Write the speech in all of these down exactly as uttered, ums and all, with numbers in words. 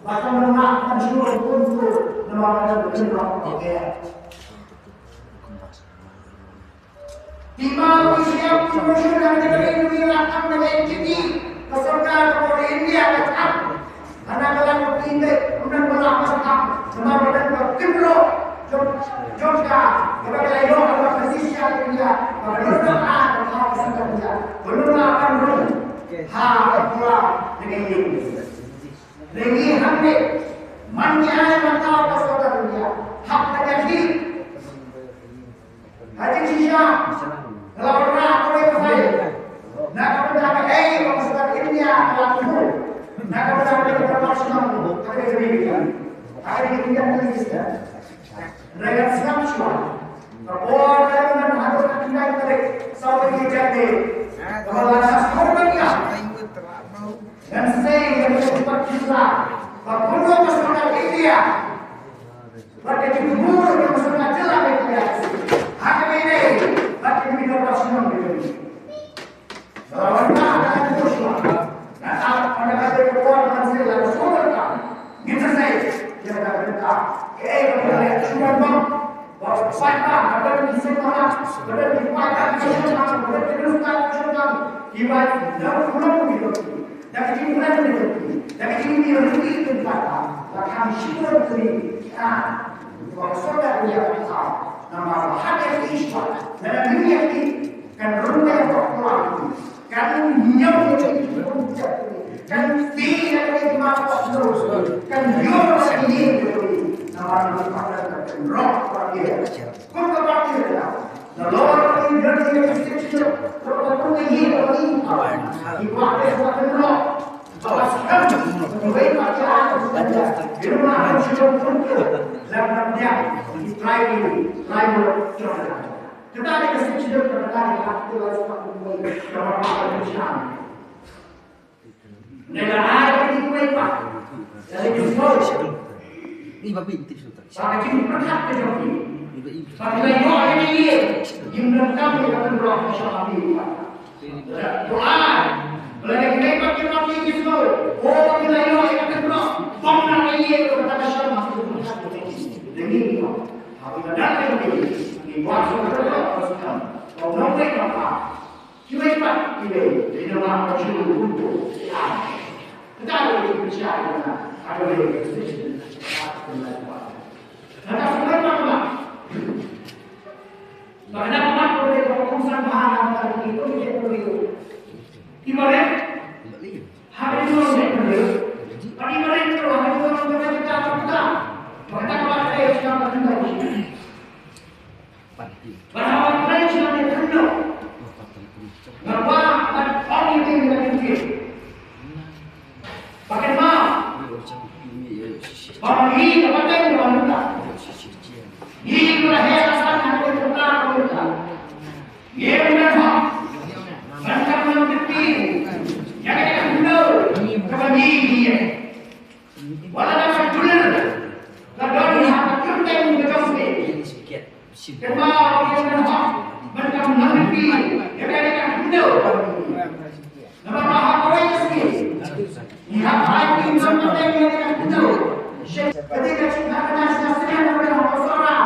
Ba ka mrad kan shu rung kumtu namar ka don ka jingïarap ka. Ki ma ki sha ki ma shu dang jaka ri ri la kam na N G P ka sorkar ka bor India ka kam. Hana ka la ko India kum dang ba la ka kam. Namar ba dang ka kim ro jong jong ka ka ba ka la ïoh ka ba ka shisha India ka ba ka la ka ka ka sorkar India. Ba la ka ro ha ka pura na ka ri. Lyngi hangne man ngi ai ba thaw ka sorkar India hap ka jaki. Ha jingshisha ka la wanrah kawei ka file na ka bynta kaei ba ka sorkar India ka la thmu na ka bynta ka sorkar shnong ha ka ri India. Ha ka ri India ka ri India. Hynrei ngan sngap shuwa ka por ba ngan haduh ka khyndai tarik saw tarik Jaiñtia kaba la sah sawdong ïa. Ngan sei ïa ka shisha ba kumno ka sorkar India bad ka jingthmu ka sorkar jylla Meghalaya ha kaba ïadei bad ka jingthmu ka shnong Meghalaya. Ba la wan ka ka jingthmu shuwa. Ngan ap ynda ka dei ka por ngan sei la ka sngewbha ka ngin sa sei ïa ka bynta kaei kaba la leh shuwa bang. Ba paidbah, ba don ki seng paidbah, ba don ki paidbah ki seng paidbah, ba don ki nongstad ki seng paidbah, ki bai da u khulom ki don ki, da ki jingkren ki don ki, da ki jingkren ki don paidbah, la kham shibun ki, ki, ah, ba ka sorkar India ka thaw, namar ba ha ka ri Ishwar, na ka ri India ki, kan rung ka ïa ka Kan ñiam ïa ki jingpynjah, kan ti ïa ki ma ko slo, kan ïoh ïa ki ïing ïa ki. Namar ki pattern ka pynrok ba ki. Kum ka party ka. Nalor ki ïa ki ïa ki state, kum ka kum ka ïing ïa ki. Ki pattern ka pynrok. Ba skam, ki wei pa ki ïa ki ïa ki. Ïa ki ma ki ïa ki. Lam lam ïa ki. Try ki, try ki. Kita ada kesucian, kita ada hati, kita ada sepatu, kita ada kesucian. Nella aria di quei pa. Dari Gesù. Ni ba bin tip suta. Sa ka jingpyrkhat ka jong ki. Ni ba in. Sa ka ïoh ïa ki. Ïa ka kam ïa ka kynroh ka shong ha ki. Doa. Ba la dei kynroi pat ki party ki sngewthuh. Oh, ki la ïoh ïa ka kynroh. Bang na ka ïa ka kata ka shong ha ki. Dei ni. Haba ka dang dei ni. Ni buat sngewthuh ka shong. Kong nong dei ka pa. Kiwei pat kiwei. Dei na ma ka shu kumto. Kita dei ki pynshai na. Ada dei ki station. Kita semua pat. Ba kane ka mat ko dei ka kongsan ba ha ka ri ko dei ko dei. Ibarat ha ka ri ko dei ko dei. Ba ibarat ko ha ka ri ko dei ko dei. Ba kane ka mat ko dei ko dei. Ba ha ka ri ko dei ko dei. Ba ha ka ri ko dei ko dei. Ba ha ka ri ko dei ko dei. Ba kynmaw ba ma ngi ka pateng ba mynta ngi ka la heh la san ha ka bynta ba mynta ngi ka la hok ban kynmaw kynti ïa ka khyndew kaba ngi ngi ïa. Wat la ka dulir ka don ha ka kyrteng ka jong ngi. Kynmaw ïa ka hok ban kynmaw kynti ïa ka khyndew. Namar ba ha kawei ka sngi ngi hap ai ki jong ka teng ïa ka khyndew. Ka dei ka jingkhanang sha sdang na ka sora.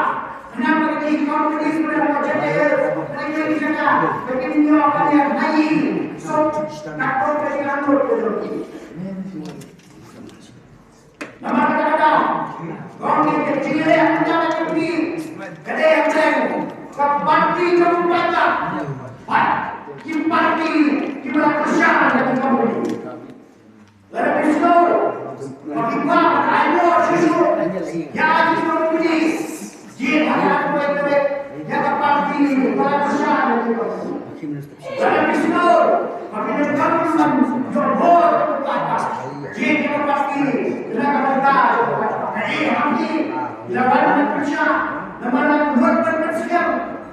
Khnang ba ki companies ba dang ka jaka ïa ka dei ka jaka ba kin ïoh ka ïa ka ïing. So ka por ka jingangnud ka jong ki. Namar kata ka daw, kong ïa ka jingleh mynta ka jong phi ka dei hapdeng ka party jong u paidbah bad ki party kiba la pyrshah ïa ki company. Lada phi sngew ba ki kwah ban ai more shuh shuh ïa ki company, jied ha ka kawei kawei ïa ka party kiba la pyrshah ïa ki company. Lada phi sngew ba phi donkam ban ïoh bor, jied ïa ka party na ka bynta jong ka. Kaei ha phi, la wan ban pynshai, namar la wan ban pynskhem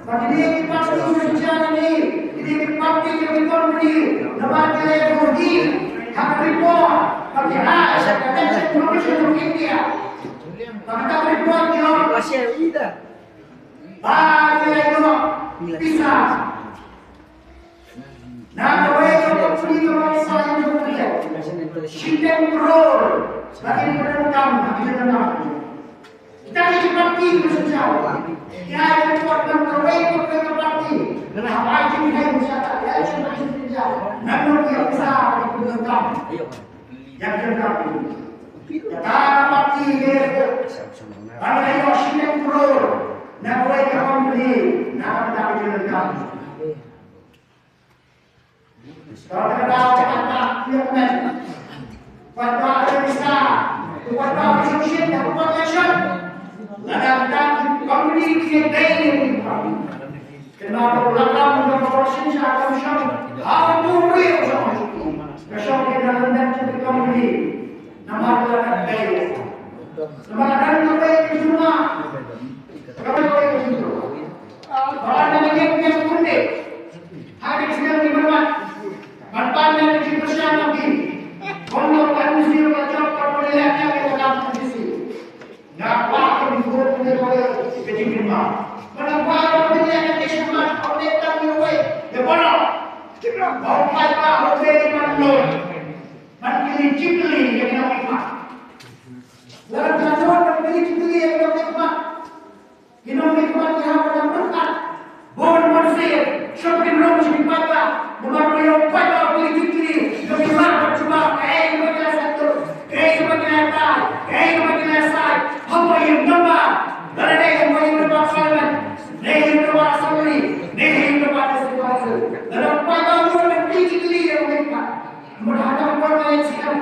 ba kine ki party ki jia ïa ngi, kine ki party ki company, namar ki la ïathuh ha ka report ba ki ai sha ka Election Commission of India. Ba kata ka report ki ong ba ki la ïoh pisa. Na kawei ka company kaba pisa ïa u President. Shiteng klur ba kin pyndonkam ha ki jingdonkam. Kita ki parti ki message. Ïa ki report ban kawei kawei ka parti. Haba jingkheiñ sha ka election ba jingkheiñ. Nang ki officer ki pyndonkam. Ïa ki donkam. Kata ka parti ki ban ïoh shiteng klur na kawei ka company na ka bynta ka jingdonkam. Ka dei ka daw ka paidbah, ka dei ka paidbah, ka dei ka paidbah, ka dei ka election. Lada ka company ka dei ka company. Kynmaw ba u lakam u dang ba shisha ka shong ha u briew u shong. Ka shong ki dang lyndet ki company. Namar ka dei. Namar ka dei ka company. Ka dei ka company. Ba na ka dei ka company. Ha ka dei ka company. Ban pan na ka dei ka company. Kong lo kan mesti ka job ka boleh lihat ka company. Nga kwah ka mih bun ka jingkyrmen. Nga kwah ka mih ka jingkyrmen. Ka mih tang ïa wei. Ïa bono. Bau kai ba bau bei man lo. Man kylli jingkylli ïa ki nongmihkhmat. Lada ka don man kylli jingkylli ïa ki nongmihkhmat. Ki nongmihkhmat ki hap ban pyrkhat. Bun bun sien, shong kin rung sha ki paidbah. Namar ba ïa u paidbah u kylli jingkylli, ïa ki mat bad jubab, kaei kaba ki la sait lut, kaei kaba ki la tai, kaei kaba ki la sait. Haba ïa u member, lada dei haba ïa u member parliament, ne ïa u member assembly, ne ïa u member district council. Lada u paidbah u kylli jingkylli ïa u member. Namar haba u paidbah u kylli jingkylli,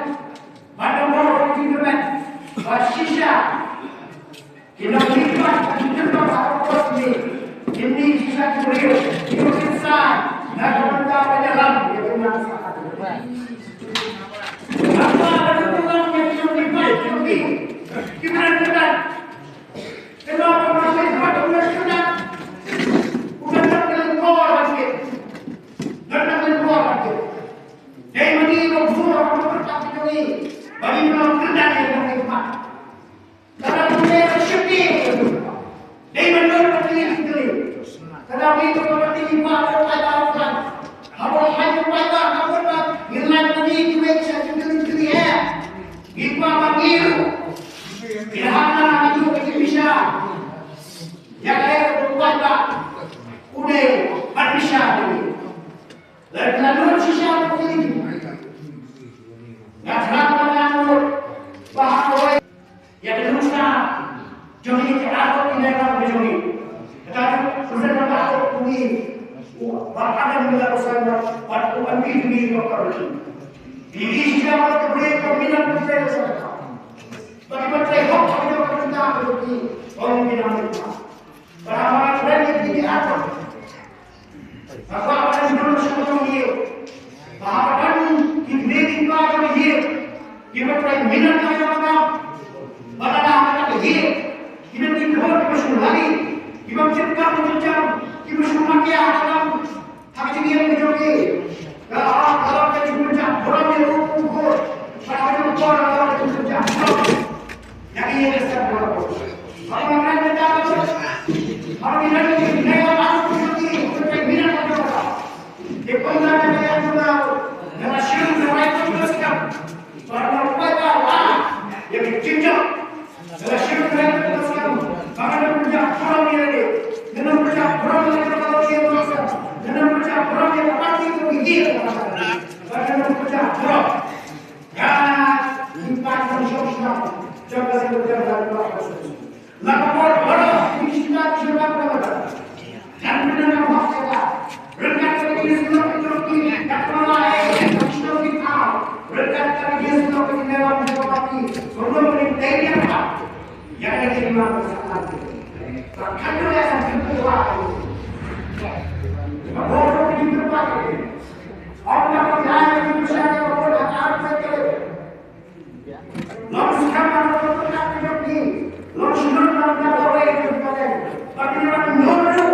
bad u paidbah u kylli jingkylli, ba shisha. Ki nongmihkhmat, ki nongmihkhmat ha ka por ni. Kine ki shisha ki briew, ki nongmihkhmat, na ka bynta ban ïalam ïa ka nongmihkhmat. Nangta ban ïalam ïa ki nongmihkhmat, ki nongmihkhmat, ki briew ki nongmihkhmat. Kynmaw ba u nongmihkhmat u nongmihkhmat u nang ka lyngkor ban kit. Nang ka lyngkor ban kit. Dei ma ngi ba bun ba pyrkhat ki nongmihkhmat, ba ngi nongkyndan ïa ki nongmihkhmat. Lada phi leh ka shipti. Dei ban lut ba phi leh shipti. Lada phi lut ba phi leh ba phi leh ba phi leh. Haba hai ba phi leh ba phi leh. Ngi lait ba ngi kiwei sha shipti shipti eh. Ngi kwah ba ngi ruh. Ngi hap ban ngi ruh ba ngi bishar. Ïa ka eh ba phi leh. U dei ban bishar ba ngi. Lada ka lut shisha ka phi. Nga thrang ba nga lut. Ba ha kawei. Ïa ka nuksa jong ngi ki arngut ki nongïalam jong ngi. Kata ka nuksa ka arngut jong ngi. Ba ka dang ngi la usaid ba u ban ngi jong ngi ka party. Ngi shisha ba ka briew ka minot ka trei sa. Ba ki ba trei hok ka jong ka bynta ka jong ngi. Ong ki nang. Ba ha ka trei ngi ki arngut. Ba ha ka don sha ka ïing. Ba ha ka don ki kmie ki kpa jong ka ïing. Kiba trei minot ka jong ka. Ba lada ha ka ïing. Ki don ki khun kiba shu lari. Kiba shu kam ki jam. Kiba shu makia ha ka kam. Ha ka jingim ka jong ki. Ka ha ka jingpynjah burom ïa u khun. Ba ha ka jingpynjah burom. Nga, i pa ka shong shnong, jong ka seng ka jong ka. La ka por, la ka por, i shi ka shi ka ka ka. Kan pynang ka hok ka. Ryngkat ka ki shnong ki jong ki, ka ka la e, ka shnong ki ka. Ryngkat ka ki shnong ki jong ki, ka ka ki. Shnong ki dei ka. Ïa ka ki ma ka sa ka. Ka ka la sa ki ka. Ka por ki ka. Ong ka ka ki ka. Long skhem ba ka pynlong ka jong ki. Long shnong ba ka pynlong ka jong ki. Ba ki long nong ruh.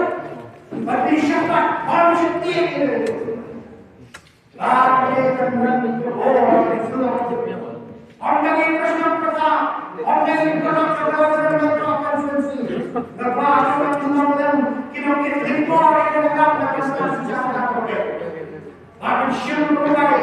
Ba ki shah ba ong shi tieng ki. Ba ki kan nang ki oh ki pynlong. Ong ka ki pynlong ka ta. Ong ka ki pynlong ka ta. Ba ki pynlong ka jong ki. Ba ki pynlong ka jong ki. Ba ki shim ka jong ki.